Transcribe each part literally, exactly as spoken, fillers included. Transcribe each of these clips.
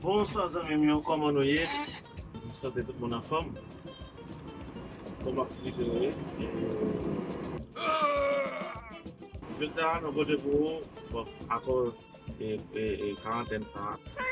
Bonswa zanmi m yo, kòman nou ye? M swete tout moun anfòm. Kòman aktivite yo ye? Jodi a nou pote pou ou, bon, akoz e, e, e karantèn sa a.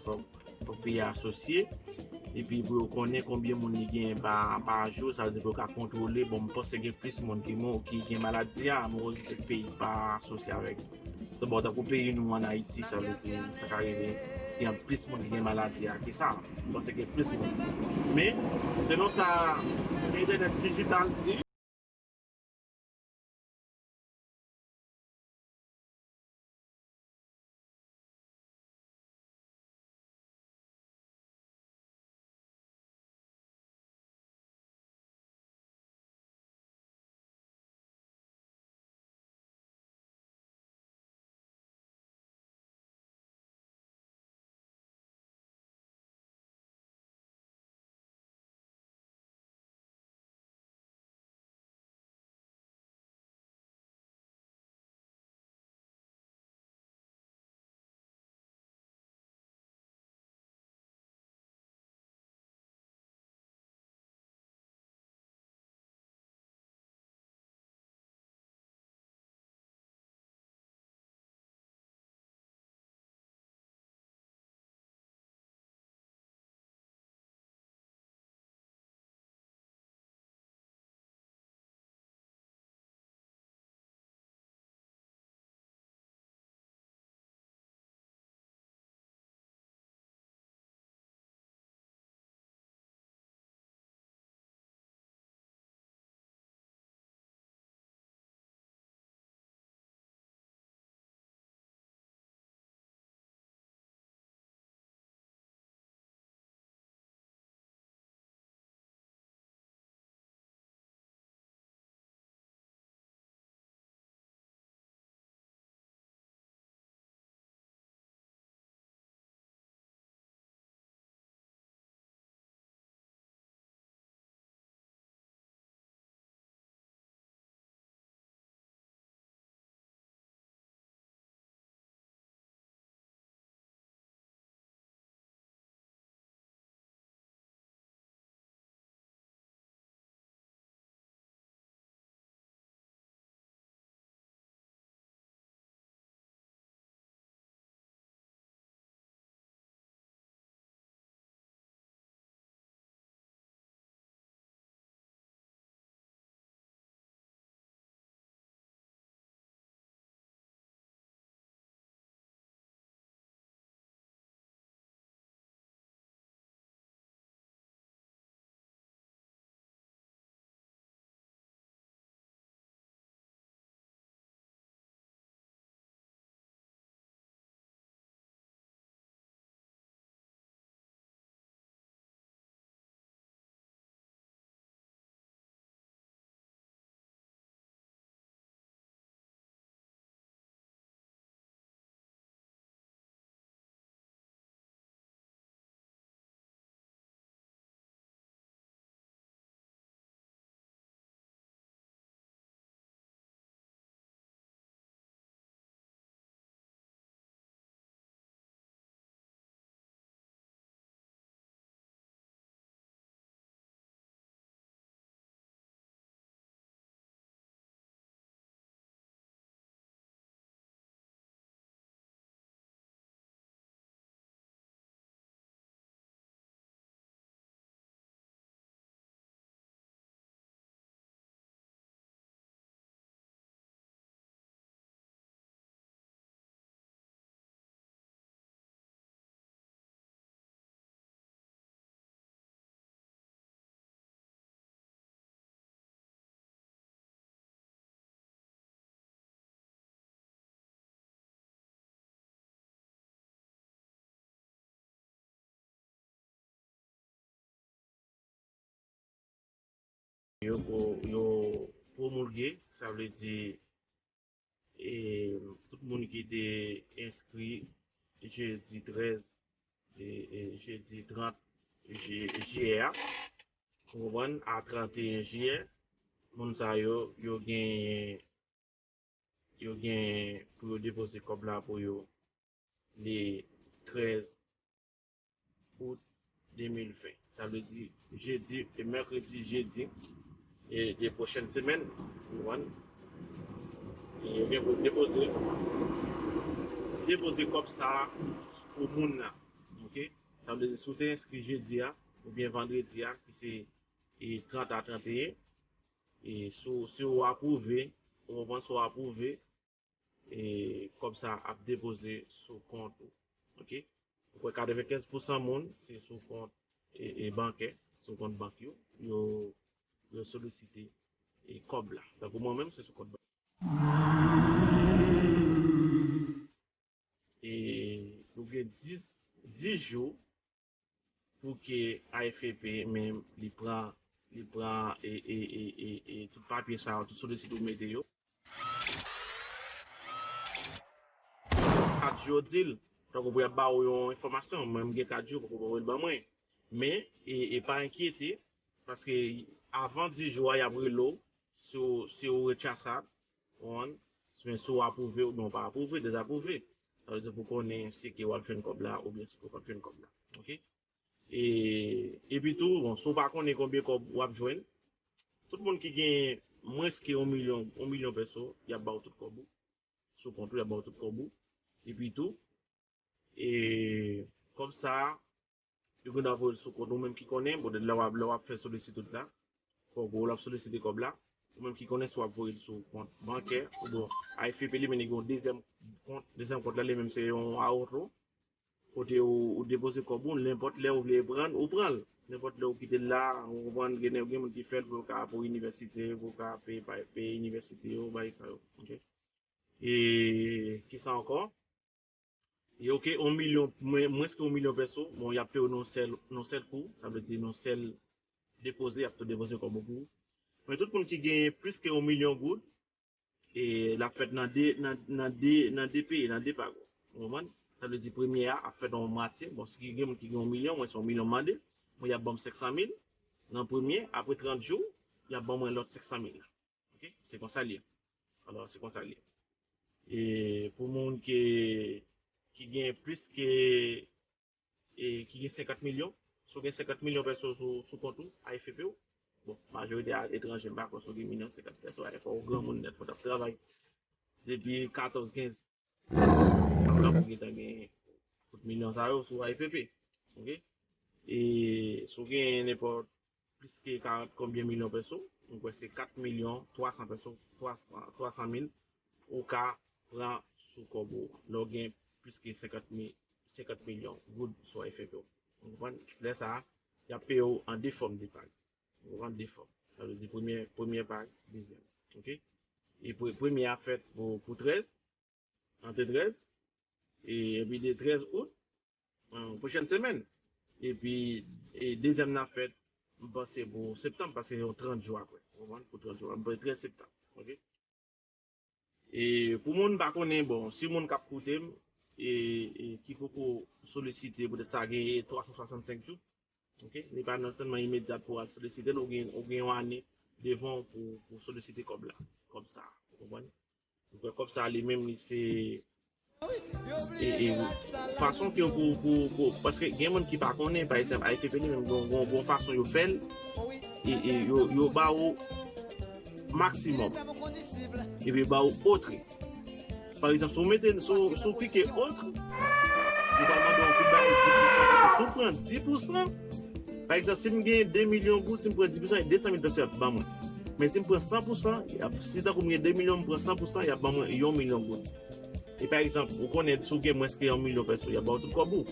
Fòk, fòk peyi a asosye. Epi pou yo konnen konbyen moun li genyen pa, pa jou, sa vle di pou yo ka kontwole. Bon, m panse gen plis moun ki mò, ki gen maladi a, m panse tout peyi pa asosye avèk. Bon, tankou peyi nou an Ayiti, sa vle di, sa ka rive, gen plis moun ki gen maladi a ke sa. M panse gen plis moun. Men, selon sa entènèt dijital di, Yo, yo promulge, sa vle di, e, tout moun ki te enskri jedi trèz, e, e, jedi trant jiyè a, ou konprann, a trant et un jiyè, moun sa yo, yo genyen yo gen pou yo depoze kòb la pou yo le trèz out de mil ven. Sa vle di jedi, e mèkredi, jedi, e de pwochèn semèn, ou konprann? E yo gen pou depoze, depoze kòb sa a pou moun nan. Oke? Sa vle di si w te enskri jedi a, oubyen vandredi a, ki se, e, trant a trant et un, e si w, si w apwouve, ou konprann, si w apwouve, e kòb sa ap depoze sou kont ou. Oke? Ou kwè katrevenkenz pousan moun, se sou kont, e, e bankè, sou kont bank yo, yo, yo solisite, e, kòb la. Tankou mwen menm, se sou kont bank. E nou gen dis, dis jou pou ke A F P menm li pran, li pran, e, e, e, e, e tout papye sa yo, tout solisite ou mete yo. Kat jou yo di l, tankou pou y ap ba ou yon enfòmasyon, mwen m gen kat jou, poko ba w l ban mwen. Men, e, e pa enkyete, paske avan dis jou a, y ap rele w, si w, si w retchasab, ou konprann? Men si w apwouve oubyen w pa apwouve, dezapwouve. Sa vle di pou konnen si ke w ap jwenn kòb la oubyen si ke w p ap jwenn kòb la. Oke? E, epi tou, bon, si w pa konnen konbyen kòb w ap jwenn, tout moun ki gen mwens ke yon milyon, yon milyon pèso, y ap ba w tout kòb ou. Sou kont ou, y ap ba w tout kòb ou. Epi tou, e, kòb sa a, yo gen dwa voye l sou kont ou menm ki konnen, bon, lè w ap, lè w ap fè solisite tout la, fòk ou lè w ap solisite kòb la, ou menm ki konnen si w ap voye l sou kont bankè, ou bon, A F P li menm li gen yon dezyèm kont, dezyèm kont la, li menm se yon ahorro, kote ou, ou depoze kòb ou, nenpòt lè ou vle pran l, ou pran l. Nenpòt lè ou kite l la, ou konprann, gen, gen moun ki fè l pou yo ka, pou inivèsite, pou yo ka peye, peye inivèsite yo, bagay sa yo. Oke? E kisa ankò? E oke, yon milyon, mwen, mwens ke yon milyon pèso, bon, y ap peye w nan yon sèl, nan yon sèl kou, sa vle di nan yon sèl depoze, y ap tou depoze kòb ou pou ou. Men tout moun ki genyen plis ke yon milyon goud, e l ap fèt nan de, nan, nan de, nan de peyi, nan de pag. Ou konprann? Sa vle di premye a ap fèt an mwatye. Bon, si gen moun ki gen yon milyon, mwen se yon milyon m mande, mwen y ap ban m senk san mil nan premye, apre trant jou, y ap ban mwen lòt senk san mil la. Oke? Se konsa l ye. Alò, se konsa l ye. E pou moun ki, ki gen plis ke, e ki gen senkant milyon, si w gen senkant milyon pèso sou, sou kont ou, A F P w, bon, majorite a etranje, m pa kwè si w gen milyon senkant pèso, A F P w granmoun nèt, fò w t ap travay depi katòz, kenz an pou w gentan gen tout milyon sa yo sou A F P. Oke? E si w gen nenpòt plis ke karant konbyen milyon pèso, m kwè se kat milyon twa san pèso, twa san, twa san mil, ou ka pran sou kòb ou. Lè w gen plis ke senkant mil, senkant milyon goud sou A F P w. Ou konprann? Lè sa a, y ap peye w an de fòm de pag. Ou konprann? De fòm. Sa vle di premye, premye pag, dezyèm. Oke? E pre-, premye a fèt pou, pou trèz, ant trèz, e, epi de trèz out, an, pwochèn semèn. Epi, e, dezyèm nan ap fèt, m panse pou septanm, paske se yon trant jou apre. Ou konprann? Pou trant jou, m panse trèz septanm. Oke? E pou moun pa konnen, bon, si moun k ap koute m, e, e ki poko solisite, poutèt sa genyen twa san swasannsenk jou, oke? Li pa nan sèlman imedyat pou w al solisite l, ou gen, ou gen yon ane devan w pou, pou solisite kòb la, kòb sa, ou konprann? Ou kwè kòb sa li menm li se, e, e, fason ke pou, pou, pou, paske gen moun ki pa konnen, pa egzanp, A F P li menm, gon, gon, gon fason yo fè l, e, e, yo, yo ba ou maksimòm, epi yo ba ou otre. Pa egzanp, si w mete, si w, si w pike otre, yo pral mande w pou bay dis pousan, paske si w pran dis pousan, pa egzanp, si m gen de milyon goud, si m pran dis pousan, e de san mil pèso y ap ban mwen. Men si m pran san pousan, y ap, si tankou m gen de milyon, m pran san pousan, y ap ban mwen yon milyon goud. E pa egzanp, ou konnen si w gen mwens ke yon milyon pèso, y ap ba w tout kòb ou.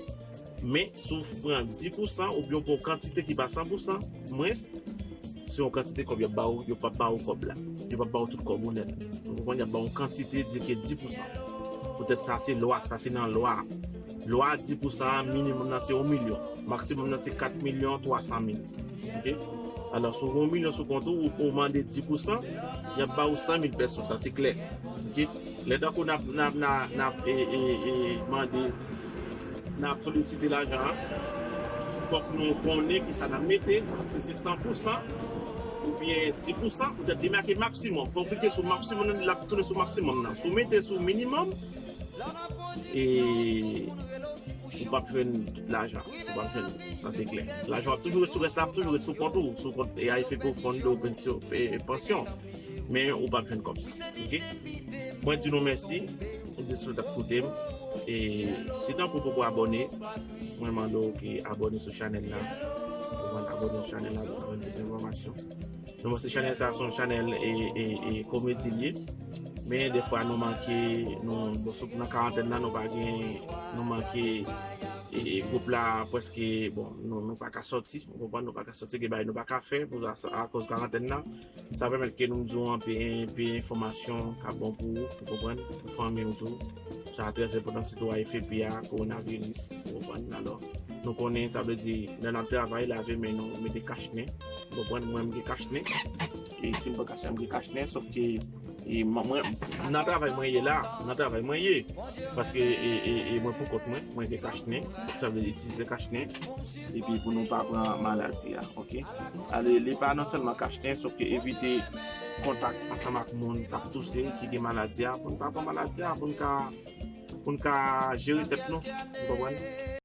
Men, si w pran dis pousan oubyen w pran yon kantite ki pa san pousan, mwens, se yon kantite kòb y ap ba w, yo p ap ba w kòb la. Yo p ap ba w tout kòb ou nèt. Ou konprann? Y ap ba w yon kantite, di ke dis pousan. Poutèt sa, se lwa, sa se nan lwa. Lwa dis pousan an, minimòm nan se yon milyon. Maksimòm nan se kat milyon twa san mil. Oke? Alò, si w gen yon milyon sou kont ou, ou mande dis pousan, y ap ba ou san mil pèso, sa se klè. Oke? Lè tankou n ap, n ap, n ap, n ap e, e, e, mande, n ap solisite lajan an, fòk nou konnen kisa n ap mete, si se san pousan oubyen dis pousan, poutèt li make maksimòm. Fòk w klike sou maksimòm nan, l ap tounen sou maksimòm nan. Si w mete sou minimòm, e ou p ap jwenn tout lajan. Ou p ap jwenn. Sa se klè. Lajan w ap toujou ret sou, rès la ap toujou ret sou kont ou, sou kont e A F P w, fon de pansyon, e, pansyon. Men ou p ap jwenn kòb sa. Oke? Mwen di nou mèsi. Mwen di si nou t ap koute m. E si tankou w poko abòne, mwen mande w ke abòne sou chanèl la. Ou konn abòne sou chanèl la pou w jwenn plis enfòmasyon. Nou panse chanèl sa se yon chanèl e, e, e komedi l ye. Men defwa nou manke, nou, bon, sou nan karantèn nan, nou pa gen, nou manke, e, e gwoup la prèske, bon, nou, nou pa ka sòti, ou konprann, nou pa ka sòti, gen bagay nou pa ka fè pou sa, akoz karantèn nan. Sa pèmèt ke nou di w anpe, anpe enfòmasyon k ap bon pou ou, ou konprann, pou fanmi w tou. Sa trè enpòtan, sitou A F P a, kowonaviris, ou konprann. Alò, nou konnen, sa vle di, lè n ap travay, lave men nou, mete kach nen, ou konprann, mwen m gen kach nen. E si m pa kach nen, m gen kach nen, sòf ke, e, mwen, mwen, nan travay mwen ye la, nan travay mwen ye. Paske, e, e, e mwen pou kont mwen, mwen gen kach nen, sa vle di itilize kach nen. Epi pou nou pa pran maladi a, oke? Ale, li pa non sèlman kach nen, sòf ke evite kontak ansanm ak moun k ap touse, ki gen maladi a, pou n pa pran maladi a, pou n ka, pou n ka jere tèt nou, ou konprann?